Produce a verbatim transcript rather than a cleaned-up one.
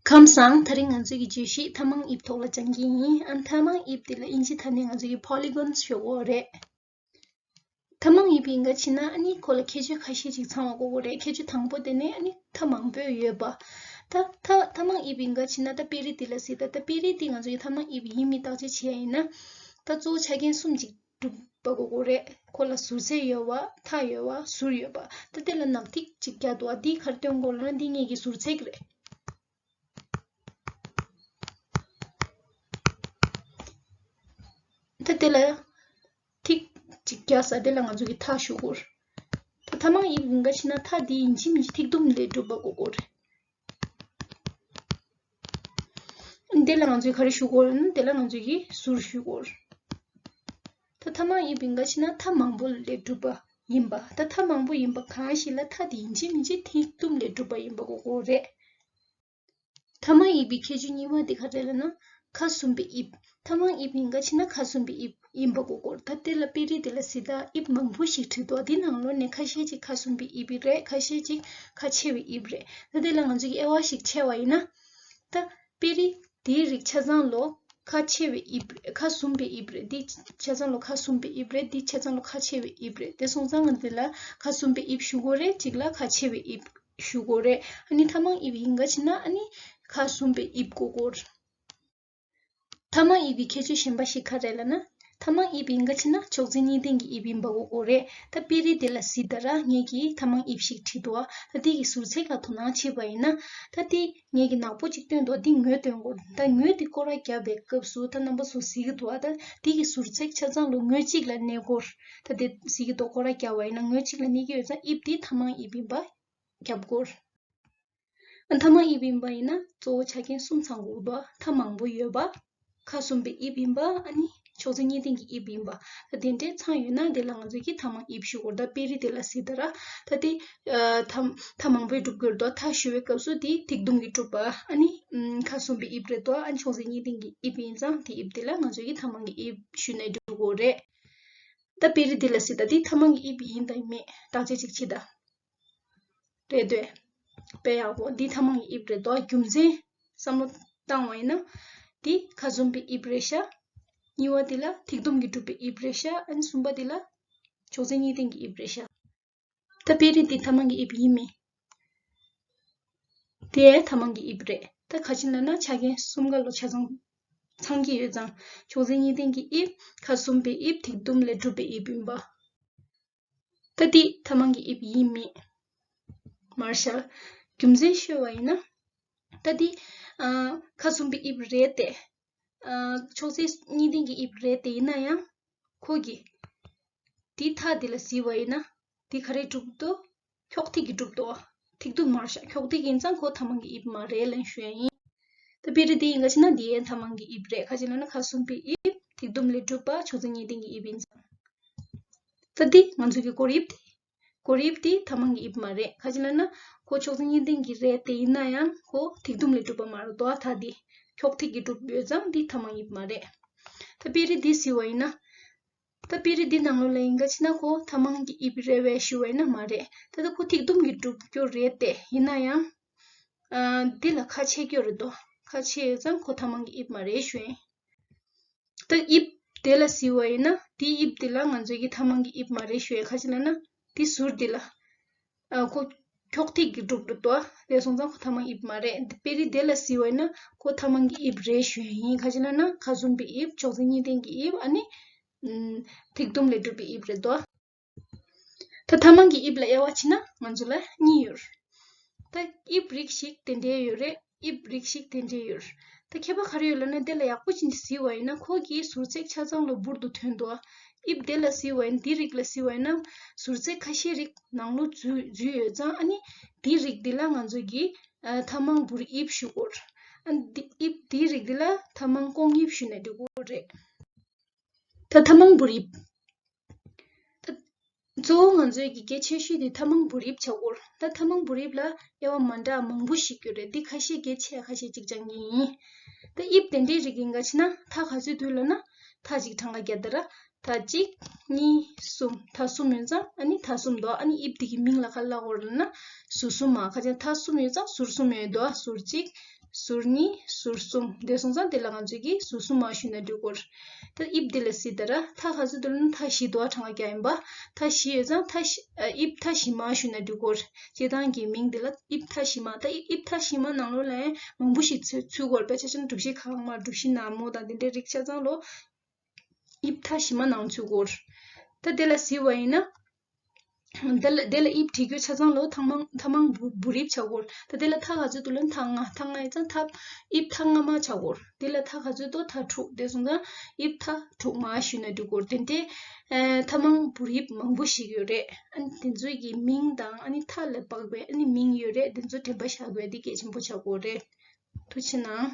ཁམས་བཟང་། དེ་རིང་ང་ཚོའི་གི་བརྗོད་གཞི་ཐ་མང་དབྱིབས་ཐོག་ལ་སྦྱང་གི་ཡིན། ཨ་ཐ་མང་དབྱིབས་དེ་ལ་དབྱིན་ཇི་ཐ་སྙད་ང་ཚོའི་གི་polygons་ཞུ་གི་ཡོད་རེད། ཐ་མང་དབྱིབས་ཡིན་ག་ཕྱིན་ན་ཨ་ནི་ཁོ་ལ་ཁྱད་ཆོས་ཁ་ཤས་ཅིག་ཚང་བ་དགོས་ཀྱི་རེད། ཁྱད་ཆོས་དང་པོ་དེ་ནི་ཨ་ནི་ཐ་མང་པོ་ཡོད་པ། ད་ཐ་ཐ་མང་དབྱིབས་ཡིན་ག་ཕྱིན་ན་ད་དཔེ་རིས་དེ་ལ་གཟིགས། ད་ད་དཔེ་རིས་དེ་ང་ཚོའི་ཐ་མང་དབྱིབས་ཡིན་མིན་བརྟག་དཔྱད་བྱས་ཡིན་ན། ད་གཙོ་བོ་ཆ་རྐྱེན་གསུམ་ཅིག་གྲུབ་པ་དགོས་ཀྱི་རེད། ཁོ་ལ་ཟུར་ཚད་ཡོད་པ། མཐའ་ཡོད་པ། ཟུར་ཡོད་པ། ད་དེ་ལ་ནག་ཐིག་ཅིག་བརྒྱབ་འདུག་པ། འདི་ག་རེ་སྟོན་གྱི་ཡོད་ལབ་ན་འདི་ངེད་ཀྱི་ཟུར་ཚད་རེད། ད་དེ་ལ་ཐིག་ཅིག་བརྒྱབ་ས་དེ་ལ་ང་ཚོ་གི་མཐའ་ཞུ་གི་ཡོད། ད་ཐ་མང་དབྱིབས་ཡིན་ག་ཕྱིན་ན་མཐའ་འདི་ཡིན་གཅིག་མིན་གཅིག་ཐིག་དུམ་ལས་གྲུབ་པ་དགོས་ཀྱི་ཡོད་རེད། དེ་ལ་ང་ཚོས་ག་རེ་ཞུ་གི་ཡོད་ལབ་ན་དེ་ལ་ང་ཚོས་ཀྱི་ཟུར་ཞུ་གི་ཡོད། ད་ཐ་མང་དབྱིབས་ཡིན་ག་ཕྱིན་ན་མཐའ་མང་པོ་ལས་གྲུབ་པ་ཡིན་པ། ད་མཐའ་མང་པོ་ཡིན་པ་གང་ཞིག་ལ་མཐའ་དེ་ཡིན་གཅིག་མིན་གཅིག་ཐིག་དུམ་ལས་གྲུབ་པ་ཡིན་པ་དགོས་ཀྱི་ཡོད་རེད། ཐ་མང་དབྱིབས་ཀྱི་ཁྱད་ཆོས་གཉིས་པ་དེ་ག་རེ་ལབ་ན་ཁ་ཟུམ་པའི་དབྱིབས། ཐ་མང་དབྱིབས་ཡིན་ག་ཕྱིན་ན་ཁ་ཟུམ་པའི་དབྱིབས་ཡིན་པ་དགོས་ཀྱི་ཡོད། ད་དེ་ལ་དཔེ་རིས་དེ་ལ་གཟིགས། ད་དབྱིབས་མང་པོ་ཞིག་བྲིས་འདུག། འདི་ནང་ལོགས་ནས་ཁ་ཤས་ཅིག་ཁ་ཟུམ་པའི་དབྱིབས་རེད། ཁ་ཤས་ཅིག་ཁ་ཕྱེ་བའི་དབྱིབས་རེད། ད་དེ་ལ་ང་ཚོས་ཀྱི་དབྱེ་བ་ཞིག་ཕྱེ་བ་ཡིན་ན། ད་དཔེ་རིས་དེའི་རིགས་ཆ་ཚང་ལོ་ཁ་ཕྱེ་བའི་དབྱིབས་རེད། ཁ་ཟུམ་པའི་དབྱིབས་རེད། འདི་ཆ་ཚང་ལོ་ཁ་ཟུམ་པའི་དབྱིབས་རེད། འདི་ཆ་ཚང་ལོ་ཁ་ཕྱེ་བའི་དབྱིབས་རེད། དེ་སོང་ཙང་ང་ཚོ་ལ་ཁ་ཟུམ་པའི་དབྱིབས་ཞུ་གི་ཡོད་རེད། གཅིག་ལ་ཁ་ཕྱེ་བའི་དབྱིབས་ཞུ་གི་ཡོད་རེད། ཨ་ནི་ཐ་མང་དབྱིབས་ཡིན་ག་ཕྱིན་ན་ཨ་ནི་ཁ་ཟུམ་པའི་དབྱིབས་དགོས་ཀྱི་ཡོད། ཐ་མང་དབྱིབས་ཀྱི་ཁྱད་ཆོས་གཞན་པ་ཞིག་ག་རེ་ལབ་ན། ཐ་མང་དབྱིབས་ཡིན་ག་ཕྱིན་ན་ཕྱོགས་འཛིན་གཉིས་ལྡན་གྱི་དབྱིབས་ཡིན་པ་དགོས་ཀྱི་ཡོད་རེད། ད་དཔེ་རིས་དེ་ལ་གཟིགས། ད་ར་ངེད་ཀྱིས་ཐ་མང་དབྱིབས་ཤིག་བྲིས་འདུག། ད་དེ་གི་ཟུར་ཚད་ལ་དོ་སྣང་བྱས་པ་ཡིན་ན། ད་དེ་ངེད་ཀྱིས་ནག་པོ་ཅིག་སྟོན་འདུག། དེ་ངོས་སྟོན་དགོས། ད་ངོས་དེ་སྐོར་ར་བརྒྱབ་པའི་སྐབས་སུ་ད་རྣམ་པ་ཚོ་གཟིགས་ཀྱི་འདུག། ད་དེ་གི་ཟུར་ཚད་ཆ་ཚང་ལོ་ངོས་གཅིག་ལ་གནས་སྐོར། ད་དེ་གཟིགས་ཀྱི་འདུག། སྐོར་ར་བརྒྱབ་པ་ཡིན་ན་ངོས་གཅིག་ལ་གནས་ཀྱི་ཡོད་ཙང་དབྱིབས་དེ་ཐ་མང་དབྱིབས་ཡིན་པ་རྒྱབ་སྐོར། ཨ་ཐ་མང་དབྱིབས་ཡིན་པ་ཡིན་ན་གཙོ་བོ་ཆ་རྐྱེན་གསུམ་ཚང་དགོས་འདུག། མཐའ་མང་པོ་ཡོད་པ། ཁ་ཟུམ་པའི་དབྱིབས་ཡིན་པ། ཨ་ནི་ཕྱོགས་འཛིན་གཉིས་ལྡན་གྱི་དབྱིབས་ཡིན་པ། ད་དེ་འདྲའི་ཚང་ཡོད་ན་དེ་ལ་ང་ཚོས་ཀྱིས་ཐ་མང་དབྱིབས་ཞུ་གི་ཡོད། ད་དཔེ་རིས་དེ་ལ་གཟིགས། ད་ར་ད་དེ་ཨ་ཐ་ཐ་མང་པོས་གྲུབ་ཀྱི་ཡོད་འདུག། མཐའ་ཞུ་བའི་སྐབས་སུ་དེ་ཐིག་དུམ་གྱིས་གྲུབ་པ། ཨ་ནི་ཨམ་ཁ་ཟུམ་པའི་དབྱིབས་རེད་འདུག། ཨ་ནི་ཕྱོགས་འཛིན་གཉིས་ལྡན་གྱི་དབྱིབས་ཡིན་ཙང་དེ་དབྱིབས་དེ་ལ་ང་ཚོས་ཀྱིས་ཐ་མང་གི་དབྱིབས་ཞུས་ནས་འགྲོ་གི་ཡོད་རེད། ད་དཔེ་རིས་འདི་ལ་གཟིགས། ད་འདི་ཐ་མང་གི་དབྱིབས་ཡིན་དང་མེད་བརྟག་དཔྱད་ཅིག་བྱེད་ད། རེད་འདོད། དཔེ་ཡག་པོ། འདི་ཐ་མང་གི་དབྱིབས་རེད་དོ། རྒྱུ་མཚན་བསམ་བློ་བཏང་བ་ཡིན་ན། འདི་ཁ་ཟུམ་པའི་དབྱིབས་རེད་ཤག། གཉིས་པ་འདི་ལ་ཐིག་དུམ་གྱིས་གྲུབ་པའི་དབྱིབས་རེད་ཤག། ཨ་ནི་གསུམ་པ་འདི་ལ་ཕྱོགས་འཛིན་གཉིས་ལྡན་གྱི་དབྱིབས་རེད་ཤག། ད་དཔེ་རིས་འདི་ཐ་མང་གི་དབྱིབས་ཡིན་མིན། དེ་ཐ་མང་གི་དབྱིབས་རེད། ད་ག་ཅི་ལབ་ན་ཆ་རྐྱེན་གསུམ་ཀ་ལོ་ཆ་ཚང་ཚང་གི་ཡོད་ཙང་། ཕྱོགས་འཛིན་གཉིས་ལྡན་གྱི་དབྱིབས། ཁ་ཟུམ་པའི་དབྱིབས། ཐིག་དུམ་ལས་གྲུབ་པའི་དབྱིབས་ཡིན་པ། ད་འདི་ཐ་མང་གི་དབྱིབས་ཡིན་མིན། མར་ཤལ། རྒྱུ་མཚན་ཤོད་པ་ཡིན་ན། ད་འདི་ཨ་ཁ་ཟུམ་པའི་དབྱིབས་རེད་དེ། ཨ་ཕྱོགས་འཛིན་གཉིས་ལྡན་གྱི་དབྱིབས་རེད་དེ། ཡིན་ན་ཡང་ཁོ་གི་འདི་མཐའ་འདི་ལ་གཟིགས་པ་ཡིན་ན། འདི་ག་རེ་གྲུབ་འདུག། འཁྱོག་ཐིག་གིས་གྲུབ་འདུག། ཐིག་དུམ་མར་ཤལ། འཁྱོག་ཐིག་ཡིན་ཙང་ཁོ་ཐ་མང་གི་དབྱིབས་མ་རེད་ལབ་ཞུ་ཡ་ཡིན། ད་དཔེ་རིས་འདི་ཡིན་ག་ཕྱིན་ན་འདི་ཡང་ཐ་མང་གི་དབྱིབས་རེད། ག་ཅི་ལབ་ན་ཁ་ཟུམ་པའི་དབྱིབས། ཐིག་དུམ་ལས་གྲུབ་པ་ཕྱོགས་འཛིན་གཉིས་ལྡན་གྱི་དབྱིབས་ཡིན་ཙང་། ད་འདི་ང་ཚོ་གི་སྐོར་དབྱིབས་དེ། སྐོར་དབྱིབས་དེ་ཐ་མང་གི་དབྱིབས་མ་རེད། ག་ཅི་ལབ་ན་ཁོ་ཕྱོགས་འཛིན་གཉིས་ལྡན་གྱི་རེད་དེ། ཡིན་ན་ཡང་ཁོ་ཐིག་དུམ་ལས་གྲུབ་པ་མ་རེད་དོ། ད་འདི་འཁྱོག་ཐིག་གིས་གྲུབ་ཡོད་ཙང་འདི་ཐ་མང་དབྱིབས་མ་རེད། ད་དཔེ་རིས་འདི་གཟིགས་པ་ཡིན་ན། ད་དཔེ་རིས་འདི་ནང་ལོགས་ལ་ཡིན་ག་ཕྱིན་ན་ཁོ་ཐ་མང་གི་དབྱིབས་རེད་པས་ཞུ་བ་ཡིན་ན་མ་རེད། ད་ལྟ་ཁོ་ཐིག་དུམ་གྱིས་གྲུབ་རྒྱུ་རེད་དེ། ཡིན་ན་ཡང་ཨ་འདི་ལ་ཁ་ཕྱེ་རྒྱུ་རེད་དོ། ཁ་ཕྱེ་ཡོད་ཙང་ཁོ་ཐ་མང་གི་དབྱིབས་མ་རེད་ཞུ་ཡིན། ད་དབྱིབས་དེ་ལ་གཟིགས་པ་ཡིན་ན། དེའི་དབྱིབས་དེ་ལ་ང་ཚོའི་གི་ཐ་མང་གི་དབྱིབས་མ་རེད་ཞུ་ཡ། ག་ཅི་ལབ་ན་དེ་ཟུར་དེ་ལ་ཨ་ཁོ་འཁྱོག་ཐིག་གིས་གྲུབ་འདུག་དོ། དེ་སོང་ཙང་ཁོ་ཐ་མང་དབྱིབས་མ་རེད། དཔེ་རིས་དེ་ལ་གཟིགས་པ་ཡིན་ན་ཁོ་ཐ་མང་གི་དབྱིབས་རེད་ཞུ་ཡ་ཡིན། ག་ཅི་ལབ་ན་ཁ་ཟུམ་པའི་དབྱིབས། ཕྱོགས་འཛིན་གཉིས་ལྡན་གྱི་དབྱིབས། ཨ་ནི་ཨམ་ཐིག་དུམ་ལས་གྲུབ་པའི་དབྱིབས་རེད་དོ། ད་ཐ་མང་གི་དབྱིབས་ལ་དབྱེ་བ་ཕྱེ་ན་ང་ཚོ་ལ་གཉིས་ཡོད། ད་དབྱིབས་རིགས་ཤིག་དེ་འདྲའི་ཡོད་རེད། དབྱིབས་རིགས་ཤིག་དེ་འདྲའི་ཡོད། ད་ཁྱད་པར་ག་རེ་ཡོད་ལབ་ན། དེ་ལ་ཡག་པོ་ཅིག་གཟིགས་པ་ཡིན་ན་ཁོ་གི་ཟུར་ཚད་ཆ་ཚང་ལ་འབུར་དུ་ཐོན་འདུག། དབྱིབས་དེ་ལ་གཟིགས་པ་ཡིན། དེའི་རིགས་ལ་གཟིགས་པ་ཡིན་ན་ཟུར་ཚད་ཁ་ཤས་རིགས་ནང་ལོགས་འཛུལ་འཛུལ་ཡོད་ཙང་། ཨ་ནི་དེའི་རིགས་དེ་ལ་ང་ཚོ་གིས་ཨ་ཐ་མང་འབུར་དབྱིབས་ཞུ་གི་ཡོད། ཨ་ནི་དེ་དབྱིབས་དེའི་རིགས་དེ་ལ་ཐ་མང་སྐོང་དབྱིབས་ཞུས་ནས་འགྲོ་གི་ཡོད་རེད། ད་ཐ་མང་འབུར་དབྱིབས། ད་གཙོ་བོ་ང་ཚོའི་གི་གལ་ཆེ་ཤོས་དེ་ཐ་མང་འབུར་དབྱིབས་ཆགས་ཀྱི་ཡོད། ད་ཐ་མང་འབུར་དབྱིབས་ལ་དབྱེ་བ་མ་འདྲ་མང་པོ་ཞིག་ཡོད་རེད། འདི་ཁ་ཤས་གལ་ཆེ་ཁ་ཤས་ཅིག་སྦྱང་གི་ཡིན། ད་དབྱིབས་དེ་འདྲའི་རིགས་ཡིན་ག་ཕྱིན་ན་མཐའ་ག་ཚོད་འདུག་ལབ་ན། མཐའ་གཅིག་གྲངས་ཀ་བརྒྱབ་ད་ར། མཐའ་གཅིག་གཉིས། གསུམ། མཐའ་གསུམ་ཡོད་ཙང་ཨ་ནི་མཐའ་གསུམ་འདུག། ཨ་ནི་དབྱིབས་དེ་གི་མིང་ལ་ག་རེ་ལབ་ཀྱི་ཡོད་ལབ་ན་ཟུར་གསུམ་མ། ག་ཅི་མཐའ་གསུམ་ཡོད་ཙང་ཟུར་གསུམ་ཡོད་འདུག། ཟུར་གཅིག་ཟུར་གཉིས། ཟུར་གསུམ། དེ་སོང་ཙང་དེ་ལ་ང་ཚོས་ཀྱིས་ཟུར་གསུམ་མ་ཞུས་ན་འགྲིག་གོ། ད་དབྱིབས་དེ་ལ་གཟིགས་དང་ར། མཐའ་ག་ཚོད་འདུག་ལབ་ན་མཐའ་བཞི་འདུག་ག་གྲངས་ཀ་རྒྱག་ཡིན་པ། མཐའ་བཞི་ཡོད་ཙང་མཐའ་བཞི། ཨ། དབྱིབས་མཐའ་བཞི་མ་ཞུས་ན་འགྲིག་གོ། སྤྱིར་བཏང་གི་མིང་དེ་ལ་དབྱིབས་མཐའ་བཞི་མ། ད་དབྱིབས་མཐའ་བཞི་མ་ནང་ལོགས་ལ་མང་པོ་ཞིག་ཚུད་ཚུད་གོ། དཔེ་ཆ་བཞག་ན་གྲུ་བཞི་གང་མ། གྲུ་བཞི་ནག་མོ་དང་དེ་འདྲའི་རིགས་ཆ་ཚང་ལོ། དབྱིབས་མཐའ་བཞི་མ་ནང་ཚུད་གོ། ད་དེ་ལ་གཟིགས་པ་ཡིན་ན། དེ་ལ་དེ་ལ་དབྱིབས་བྲིས་རྒྱུ་ཆ་ཚང་ལོ་མཐའ་མང་མཐའ་མང་བུ་བུ་རིགས་ཆགས་གོ། ད་དེ་ལ་མཐའ་ག་ཚོད་འདུག་ལབ་ན་མཐའ་ལྔ། མཐའ་ལྔ་ཡིན་ཙང་མཐའ་དབྱིབས་མཐའ་སྔ་མ་ཆགས་གོ། དེ་ལ་མཐའ་ག་ཚོད་འདུག་མཐའ་དྲུག། དེ་སོང་ཙང་དབྱིབས་མཐའ་དྲུག་མ་ཞུས་ན་འགྲིག་གོ། དེ་འདྲའི་ཨ་མཐའ་མང་བུ་རིགས་མང་པོ་ཞིག་ཡོད་རེད། ཨ་ནི་དེ་ཚོའི་གི་མིང་དང་ཨ་ནི་མཐའ་ལ་དཔག་པའི་ཨ་ནི་མིང་ཡོད་རེད། དེ་ཚོ་དྲན་པ་བཞག་དགོས་དེ་གལ་ཆེན་པོ་ཆགས་གོ་རེད། ཐུགས་རྗེ་གནང་།